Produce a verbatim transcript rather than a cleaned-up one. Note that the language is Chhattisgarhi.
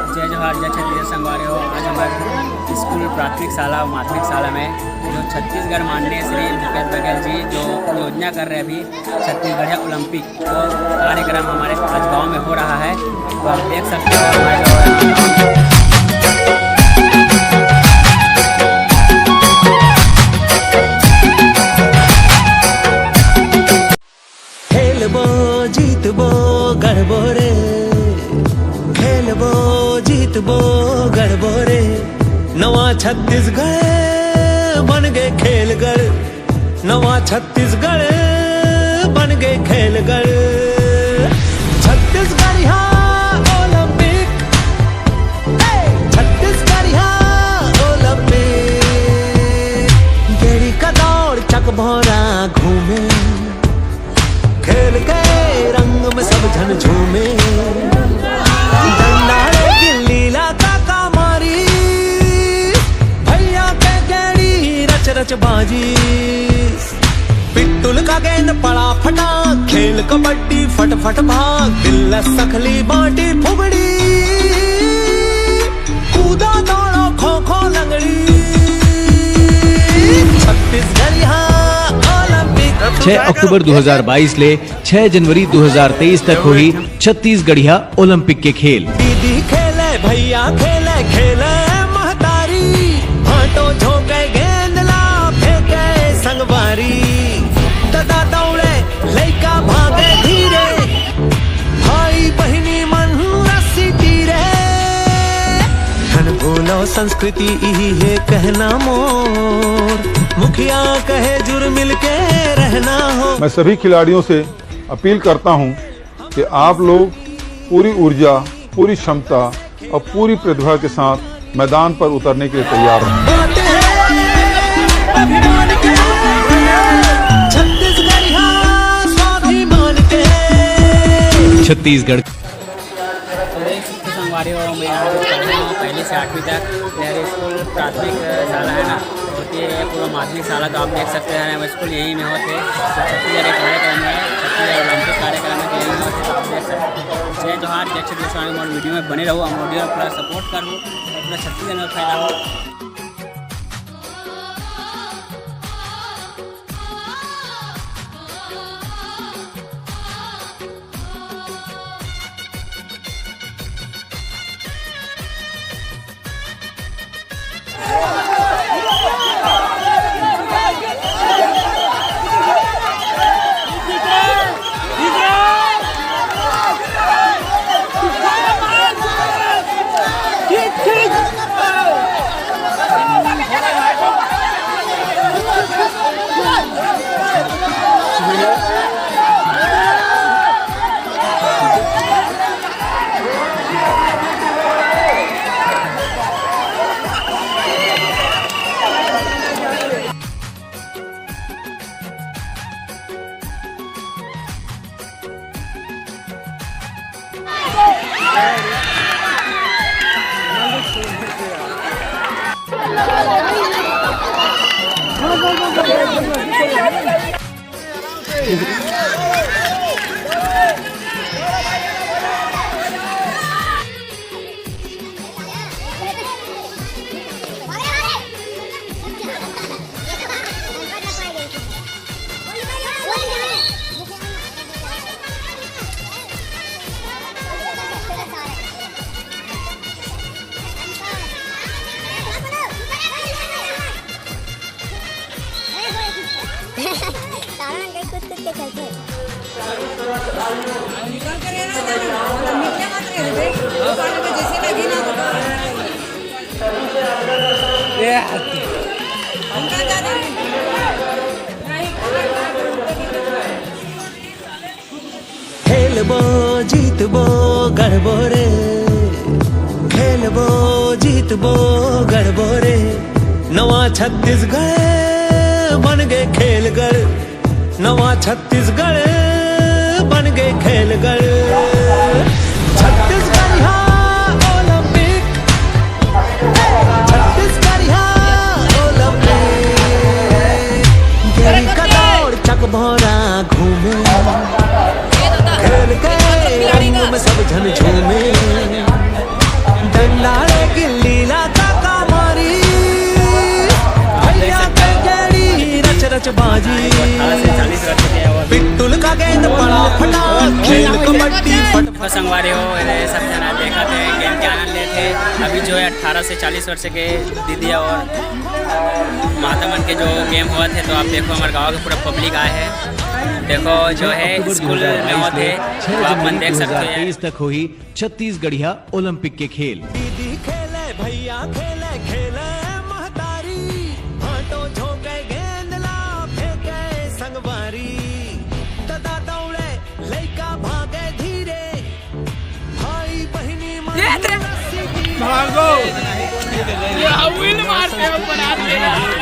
जय जोहार, जय छत्तीसगढ़ संगवारी हो। आज हमारे स्कूल, प्राथमिक शाला और माध्यमिक शाला में जो छत्तीसगढ़ माननीय श्री भूपेश बघेल जी जो योजना कर रहे अभी छत्तीसगढ़िया ओलंपिक, वो कार्यक्रम हमारे आज गांव में हो रहा है। तो आप देख सकते हो हमारे गांव में खेलबो जीतबो गढ़बो रे, खेलबो जीतबो गढ़बो रे। नवा छत्तीसगढ़ बन गे खेलगढ़, नवा छत्तीसगढ़ बन गे खेलगढ़। छत्तीसगढ़िया ओलंपिक, ए, छत्तीसगढ़िया ओलंपिक। गेड़ी का दौड़ चकभौरा घूमे, खेल के रंग में सब झन झूमे। डंडा रे गिल्ली ला काका मारी, भैया के गेड़ी रच रच बाजी। पिट्टुल का गेंद पड़ा फटा, खेल कबड्डी फट फट भाग, दिल सखली बांटी फुगड़ी, कूदा दौड़ो खो खो लंगड़ी। छत्तीसगढ़िया ओलंपिक। छह अक्टूबर दो हज़ार बाईस ले छह जनवरी दो हज़ार तेईस तक होही छत्तीसगढ़िया ओलंपिक के खेल। दीदी खेले, भैया खेले, खेले महतारी, भांटो झोंके गेंद ला फेंके संगवारी। ददा दौड़े, लइका भागे धीरे, भाई बहिनी मन रस्सी तीरे। धन भूलो संस्कृति इही हे कहना मोर, मुखिया कहे जुर मिल के रहना हो। मैं सभी खिलाड़ियों से अपील करता हूं कि आप लोग पूरी ऊर्जा, पूरी क्षमता और पूरी प्रतिभा के साथ मैदान पर उतरने के लिए तैयार रहें। छत्तीसगढ़। तो देख सकते हो संगवारी हो, मैं यहाँ पे पढ़ा हूँ पहली से आठवीं तक। मेरे स्कूल प्राथमिक शाला है ना, तो ये पूरा माध्यमिक शाला, तो आप देख सकते हैं हमारे स्कूल यहीं में होते। तो छत्तीसगढ़ के कार्यक्रम में, छत्तीसगढ़ ओलंपिक कार्यक्रम में तो यहीं होते, तो आप देख सकते हैं। जय जोहार, जय छत्तीसगढ़, हमारे वीडियो में बने रहो, हम वीडियो में पूरा सपोर्ट करो, पूरा छत्तीसगढ़ में फैलाओ। तारा मन कई कूद कूद के खेलथे। खेलबो जीतबो गढ़बो रे, खेलबो जीतबो गढ़बो रे। नवा छत्तीसगढ़ बन गे खेलगढ़, नवा छत्तीसगढ़ बन गे खेलगढ़। छत्तीसगढ़िया ओलंपिक, छत्तीसगढ़िया ओलंपिक। गेड़ी का दौड़ चकभौरा घूमे, खेल के रंग में सब झन झूमे। बाजी। अठारह से चालीस वर्ष के और पिट्टुल का गेंद पड़ा फटा, खेल कबड्डी फट। देखो संगवारी हो, ये सब जना देखत हे, गेम के आनंद लेत हे। अभी जो है अठारह से चालीस वर्ष के दीदी और माता मन के जो गेम होवत हे, तो आप देखो हमर गांव के पूरा पब्लिक आए हे। देखो जो है स्कूल में होत हे, तो आप मन देख सकते हो यार। तेईस तक होही छत्तीसगढ़िया ओलंपिक के खेल। दीदी खेले, भैया खेले, खेले महतारी। भांटो झोंके गेंद ला फेंके संगवारी। ददा दौड़े, लइका भागे धीरे। भाई बहिनी मन रस्सी गिरे। विन मारते हो बना